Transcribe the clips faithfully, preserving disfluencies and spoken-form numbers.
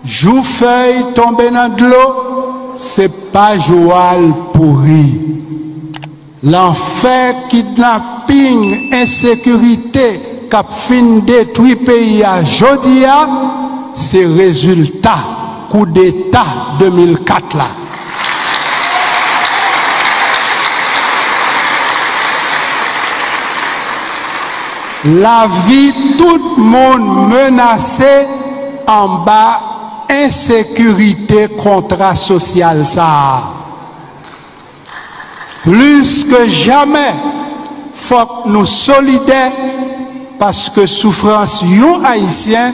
Jou fèy tonbe nan dlo, se pa jou a l pouri. Lanfè, kidnaping, ensekirite k ap fin detwi peyi a jodi a, se rezilta koudeta de mil kat la. Lavi tout moun menase anba ensekirite kontra sosyal sa a. Plis ke jamè, fòk nou solidè, paske soufrans yon Ayisyen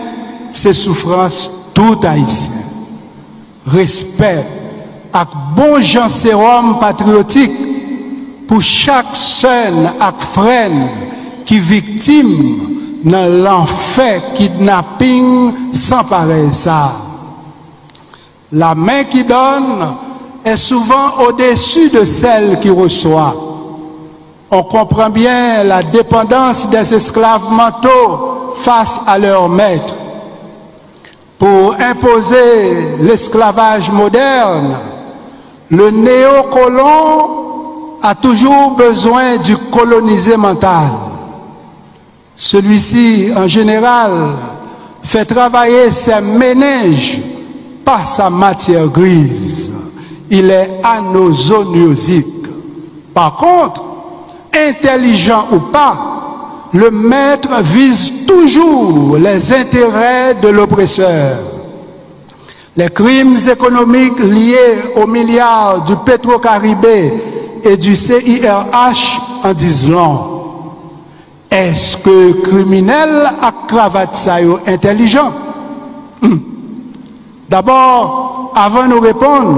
se soufrans tout Ayisyen. Respè ak bon jan sewòm patriyotik pou chak sè n ak frè n ki viktim nan lanfè kidnaping san parèy sa a. La main qui donne est souvent au-dessus de celle qui reçoit. On comprend bien la dépendance des esclaves mentaux face à leur maître. Pour imposer l'esclavage moderne, le néocolon a toujours besoin du colonisé mental. Celui-ci, en général, fait travailler ses méninges par sa matière grise. Il est anosoniosique. Par contre, intelligent ou pas, le maître vise toujours les intérêts de l'oppresseur. Les crimes économiques liés aux milliards du Petro-Caribe et du C I R H en disent long. Èske kriminèl ak kravat sa yo entèlijan? Hmm. Dabò, avan nou reponn,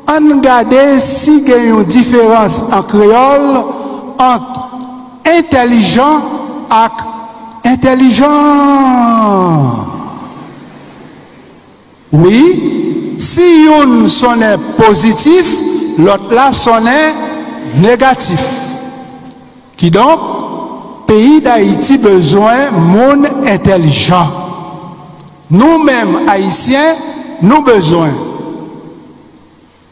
ann gade si gen yon diferans an kreyòl ant entèlijan ak entèlijan. Wi, si youn sonnen pozitif, lòt la sonnen negatif. Kidonk, peyi Dayiti bezwen moun entèlijan. Nou menm Ayisyen, nou bezwen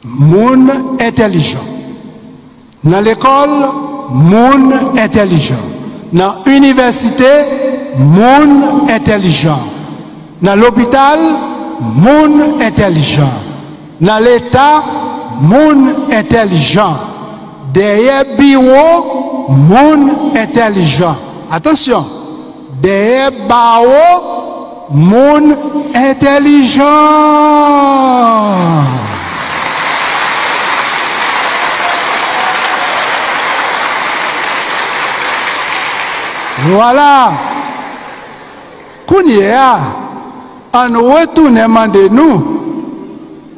moun entèlijan. Nan lekòl, moun entèlijan. Nan inivèsite, moun entèlijan. Nan lopital, moun entèlijan. Nan Leta, moun entèlijan. Dèyè biwo, moun entèlijan. Atansyon, dèyè bawo, moun entèlijan. Vwala. Kounye a, ann retounen mande nou,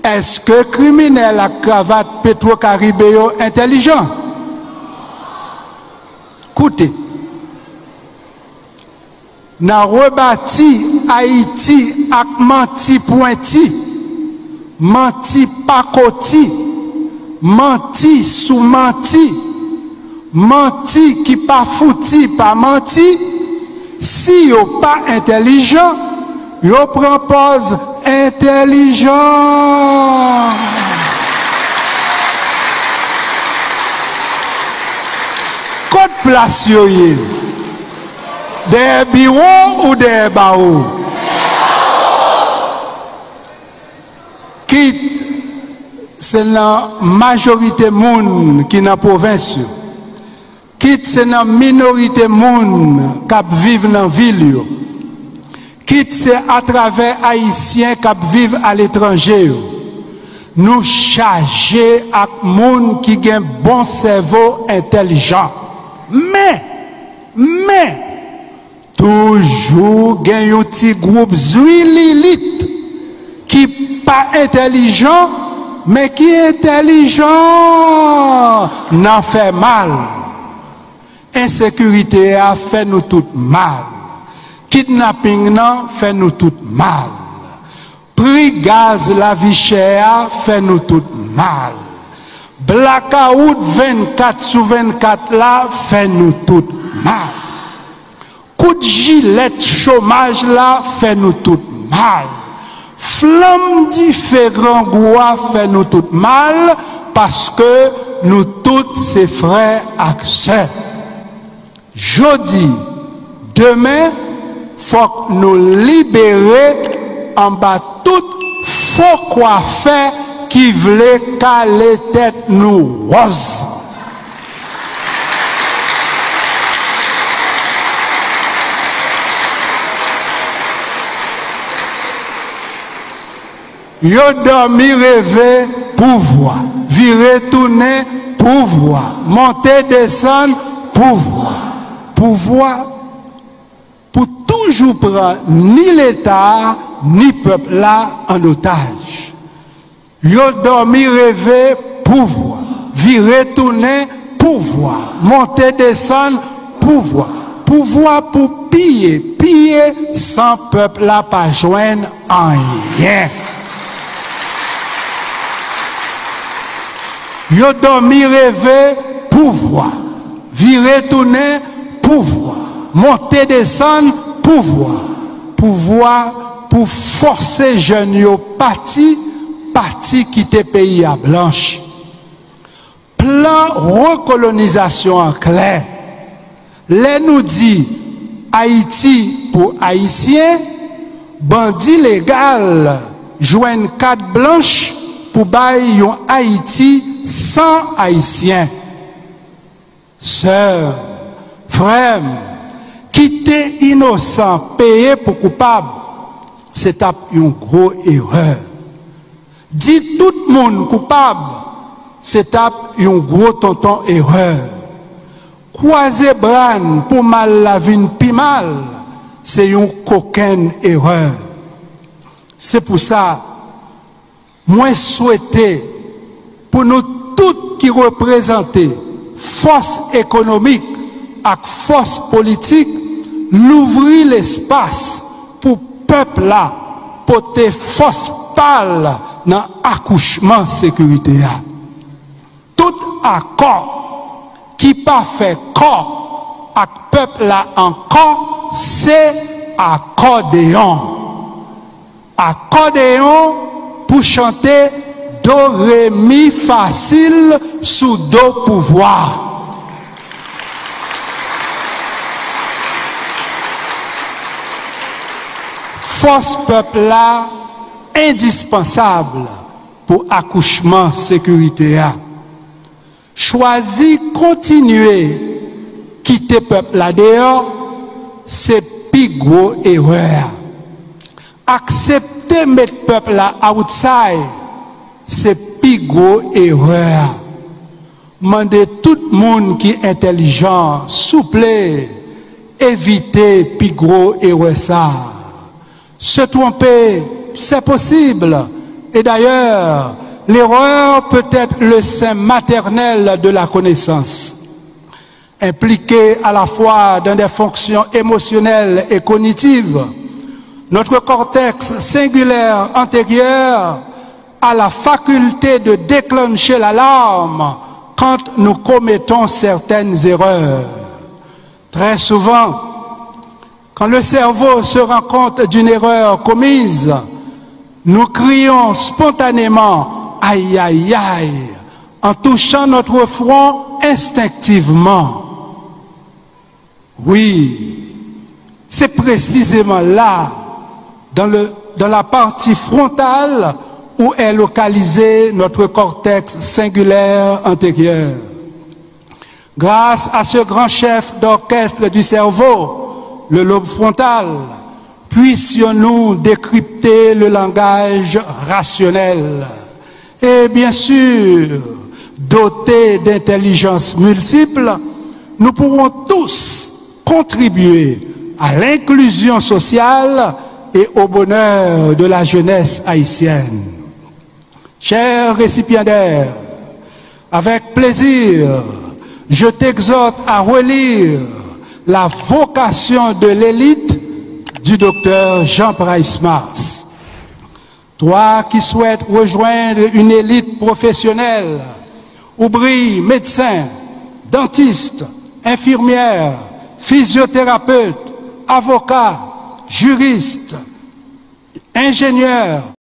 èske kriminèl ak kravat Petwo Karibe yo entèlijan? Koute, n a rebati Ayiti ak manti pwenti, manti pakoti, manti sou manti, manti ki pa fouti pa manti. Si yo pa entèlijan, yo pran pòz entèlijan. Kot plas yo ye? Dèyè biwo ou dèyè bawo? Kit se nan majorite moun ki nan pwovens yo, kit se nan minorite moun k ap viv nan vil yo, kit se atravè Ayisyen k ap viv aletranje yo, nou chaje ak moun ki gen bon sèvo entèlijan. Men, men, toujou gen yon ti gwoup zwililit ki pa entèlijan, men ki entèlijan nan fè mal. Ensekirite a fè nou tout mal. Kidnaping nan fè nou tout mal. Pri gaz, lavi chè a fè nou tout mal. Blakawout vennkat sou vennkat la fè nou tout mal. Kout jilèt chomaj la fè nou tout mal. Flanm dife grangou a fè nou tout mal, paske nou tout se frè ak sè. Jodi, demen, fòk nou libere anba tout fo kwafè ki vle kale tèt nou wòz. Yo dòmi reve pouvwa, vire tounen pouvwa, monte desann pouvwa. Pouvwa pou toujou pran ni Leta a, ni pèp la an otaj. Yo dòmi reve pouvwa, vire tounen pouvwa, monte desann pouvwa. Pouvwa pou piye, piye san pèp la pa jwenn anyen. Yo dòmi reve pouvwa, vire tounen pouvwa, monte desann pouvwa. Pouvwa pou fòse jèn yo pati, pati kite peyi a blanch. Plan rekolonizasyon an klè. Lè nou di Ayiti pou Ayisyen, bandi legal jwenn kat blanch pou bay yon Ayiti san Ayisyen. Sè m, frè m, kite inosan peye pou koupab, se t ap yon gwo erè. Di tout moun koupab, se t ap yon gwo tonton erè. Kwaze bra n pou mal la vin pi mal, se yon kokenn erè. Se pou sa, mwen swete pou nou tout ki reprezante fòs ekonomik ak fòs politik louvri lespas pou pèp la pote fòs pa l nan akouchman sekirite a. Tout akò ki pa fè kò ak pèp la ankò se akòdeyon. Akòdeyon pou chante do re mi fasil sou do pouvwa. Fòs pèp la endispansab pou akouchman sekirite a. Chwazi kontinye kite pèp la deyò, se pi gwo erè a. Aksepte met pèp la outside, se pi gwo erè a. Mande tout moun ki entèlijan, souple, evite pi gwo erè sa a. Se tromper, c'est possible. Et d'ailleurs, l'erreur peut être le sein maternel de la connaissance. Impliqué à la fois dans des fonctions émotionnelles et cognitives, notre cortex singulaire antérieur a la faculté de déclencher l'alarme quand nous commettons certaines erreurs. Très souvent, quand le cerveau se rend compte d'une erreur commise, nous crions spontanément aïe aïe aïe en touchant notre front instinctivement. Oui, c'est précisément là, dans le, dans la partie frontale, où est localisé notre cortex singulaire antérieur. Grâce à ce grand chef d'orchestre du cerveau, le lobe frontal, puissions-nous décrypter le langage rationnel. Et bien sûr, dotés d'intelligence multiple, nous pourrons tous contribuer à l'inclusion sociale et au bonheur de la jeunesse haïtienne. Chers récipiendaires, avec plaisir, je t'exhorte à relire La vocation de l'élite du docteur Jean Price Mars. Toi qui souhaites rejoindre une élite professionnelle, oublie médecin, dentiste, infirmière, physiothérapeute, avocat, juriste, enjenyè,